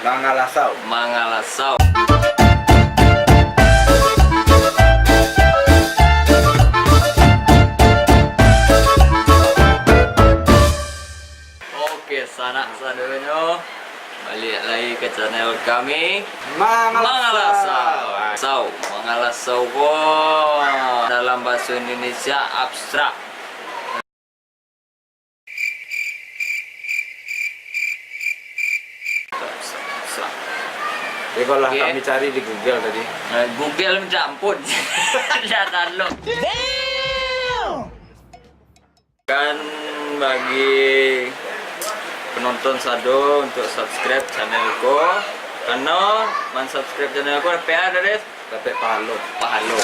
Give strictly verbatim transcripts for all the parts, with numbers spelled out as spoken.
Mangalasau. Mangalasau. Oke, sanak sadonyo, baliak lai ka channel kami, Mangalasau. Mangalasau. Sau, Mangalasau ko dalam bahaso Indonesia abstrak. Abstrak. Jadi, kalau lah Oke. kami cari di Google tadi. Eh, Google minta ampun. Dah download. Kan bagi penonton sado untuk subscribe channel ko, karena mansubscribe channel ko dapek ado, Des? Dapek pahalo. Pahalo.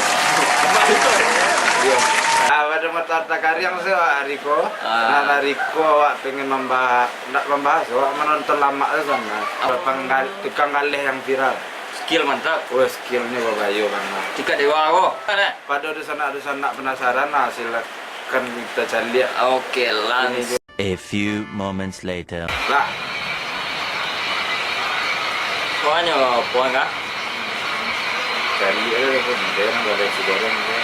Iyo. Ah, pado mato harta kariang se, awak hari ko. Ah. Nah, hari ko awak pengen mamba-, ndak mambahas, awak manonton lamak tu sana. Apa? Tukang gal-, tukang galeh yang viral. Skill mantap. Wah, skillnyo babayo bana. Tingkat dewa ko. Mana? Pado dunsanak-dunsanak penasaran lah, silakan kita caliak. Oke, Ini langsung. A few moments later. Lah. Puanyo, puan kah? Caliak lah, pun. Dia orang galeh si goreng tu.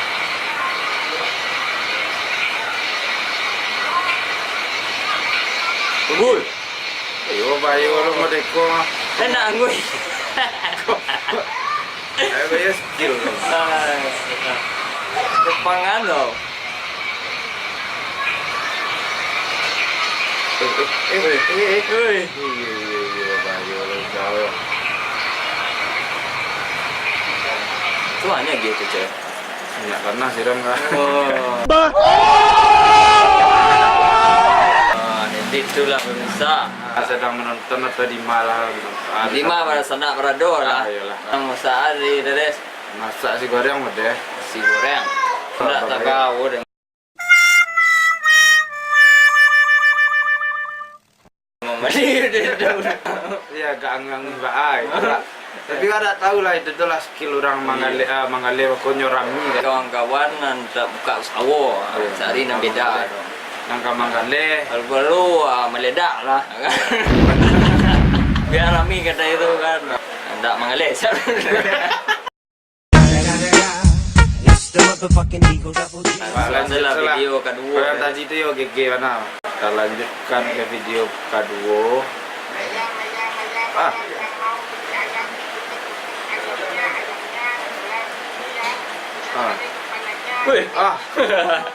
Tunggu. Ayo, bayo lo merdeka. Enak, angui. Ayo, bayo skill. Ah, depan anu. Eh, eh, eh, eh, eh, eh. Oi. Iyo, iyo, iyo, bayo lo kau. Tu hanya gitu, Cel. Ndak pernah siram kah? Oh. Bah. Ah, jadi itulah pemirsa. Ah, sedang menonton atau di ma lah? Ah, di ma pada sanak barado lah. Ah, iyolah. Nang masak ari, Des. Masak si goreng, Des. Si goreng. Ndak tagau deh. Iya, agak angin-angin bagai, itulah. Tapi awak dak tahu lah, itu tu lah skill urang manggaleh, ah, manggaleh bako nyo rami kan. Kawan-kawan nan tak buka usaha, Iya. sehari nan beda. Nan ka manggaleh. Kalau perlu, ah, meledak lah. Biar rami kata itu kan. Ndak manggaleh. Pak, lanjut lah video kaduo. Kalau yang tadi tu yo gege bana. Kita lanjutkan ke video kaduo. Ah. Ah. Wih. Ah.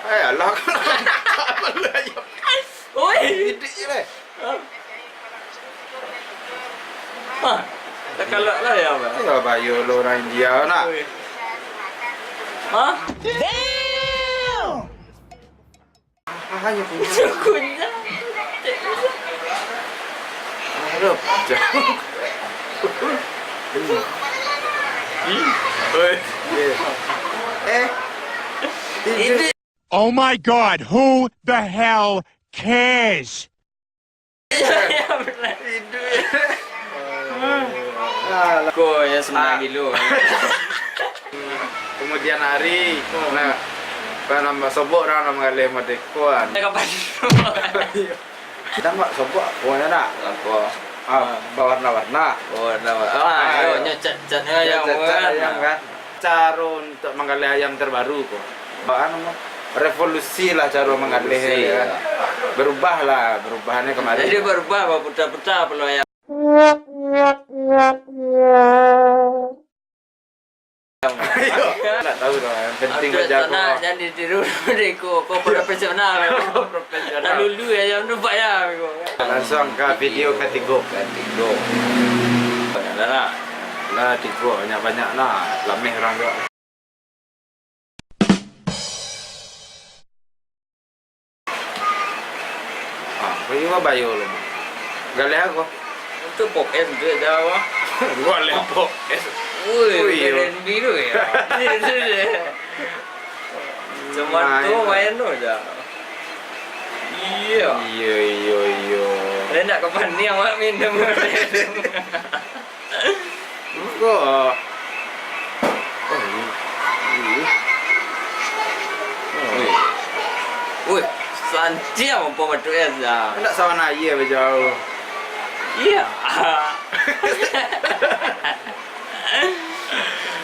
Eh, alah. Wih. Idik je lah. Hah? Takalak lah ya, Bang? Iyo, bayo lo urang India, nak. Oi. Hah? Damn! Ah, iyo, kunyah. Kunyah. Aduh. Ih, oi. Eh. Ini. Oh my God, who the hell cares? Iduik. Alah. Ko yang semangat Ah. gilo. Kemudian hari, nah, kan nambah sobok urang nan manggaleh merdeka, kan. Kapan? Iyo. Nambah sobok, pokoknyo nak. Apo? Ah, Ah. bawarna-warna. Oh, nambah. Ah, Ah, iyo, iyo. nyo cat-cat nyo Iyo, ayam cat-cat kan. ayam kan. Caro untuak manggaleh ayam terbaru ko. Anu, revolusi lah caro manggaleh, Revolusi, ya kan? ya. Berubah lah, berubahnya kemarin. Jadi berubah, baputa-puta pulo ayam. Ayo, ndak tahu dah, yang penting Ada bajago. tanah, jangan ditiru. Dek ko, ko profesional. Profesional. Tak lulu ya, jangan lupa ya, ko. Langsung ke video katigo. Katigo. Banyak dah lah. Lah, tigo, banyak-banyak lah. Lameh urang tu. Ah, bagi babayo lo. Galeh aku. Itu pop es tu dah, wah. Galeh pop es. Woi, Woi, bukan yo. N B tu ya. Cuma Main tu lah. main tu aja. Iya. Iya, iya, iya. Dia nak ke Paniang, Mak, minum. Buka. Oh, iya. Iya. Oh. Wih. Wih, santiang umpama tu es dah. Ndak sawan aia bajauh. Iya.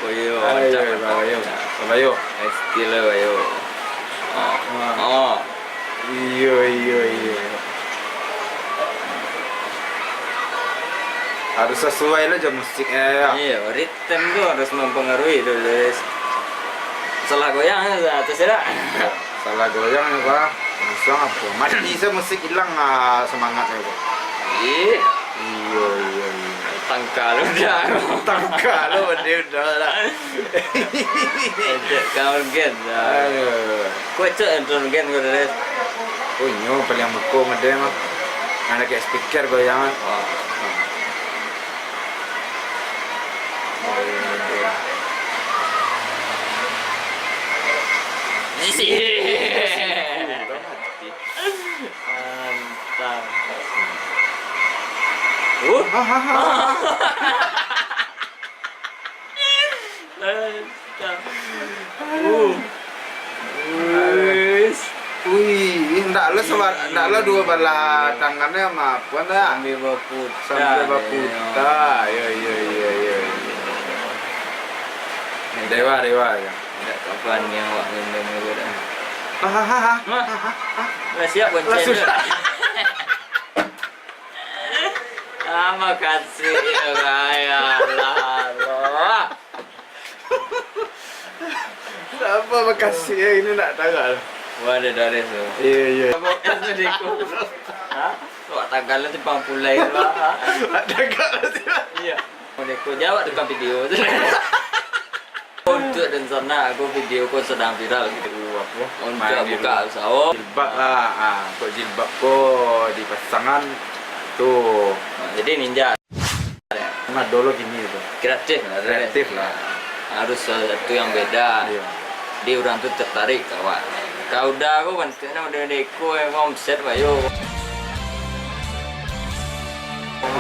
Oh, iyo, ayo, mantap, mantap, ayo, mantap. Ayo. Skill lo, ayo. Oh. Ah. Oh. Iyo, iyo, iyo. Harus sasuai lah jo musik, eh, ya. Iyo, ritme tu harus mampangaruhi tu, guys. Salah goyang, atas tidak? Salah goyang ya, Pak. Langsung apa? Mati se musik, ilang, ah, semangatnya, Pak. Ih. Iyo, iyo, iyo. Tangka lo udah. Tangka lo, dia udah lah. Ejek kau gen dah. Aduh. Kau ejek intro gen kau dah. Oh, nyo paling beko mode mah. Ada kayak speaker goyang. Wah. Mantap. Uh. Mantap. Uh. Wis. Wih, ndak lo sabar, ndak lo duo balah tangannyo mah, apo ndak? Sambil baputa. Sambil baputa. Yo, yo, yo, yo, yo. Dewa, dewa, yo. Ndak kapan yang awak ngendeng tu dah. Hahaha. Lah siap bonceng tu. Ah, makasih, ya, Allah, Allah. Apa makasih, ya, ini nak tahu lah. Wah, ada Dares tu. Iya, iya. Apa makasih, Deko? Hah? Awak tanggal tu pang pulai tu, ha? Awak tanggal tu. Iya. Deko, jawab tukang video tu. Untuk rencana aku, video ko sedang viral gitu. Apo? Untuk buka usaha. Jilbab lah, ah, kok jilbab ko dipasangan tu. Nah, jadi ninja. Nah, dulu gini tu. Kreatif lah, kreatif lah. Harus sesuatu yang beda. Iya. Jadi orang tu tertarik kawan. Kalau udah aku bantuan udah deko, eh, omset bayo.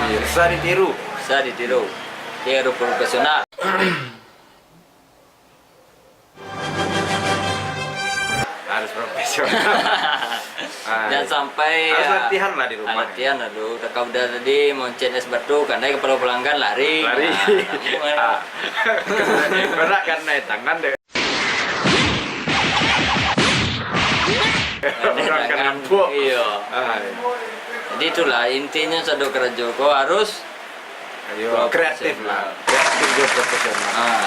Iya, bisa ditiru. Bisa ditiru. Dia harus profesional. Harus profesional. Ah, jangan sampai, harus ya, latihan lah di rumah. Latihan lah dulu. Kalau udah tadi mau C N S batu, karena kepala pelanggan lari. Lari. Nah, kamu kan. Ah. Berat karena tangan deh. Orang kena empuk. Iya. Ah, iya. Jadi itulah intinya sado karajo ko harus Ayo, kreatif lah. Profesional. Kreatif jo profesional. Ah,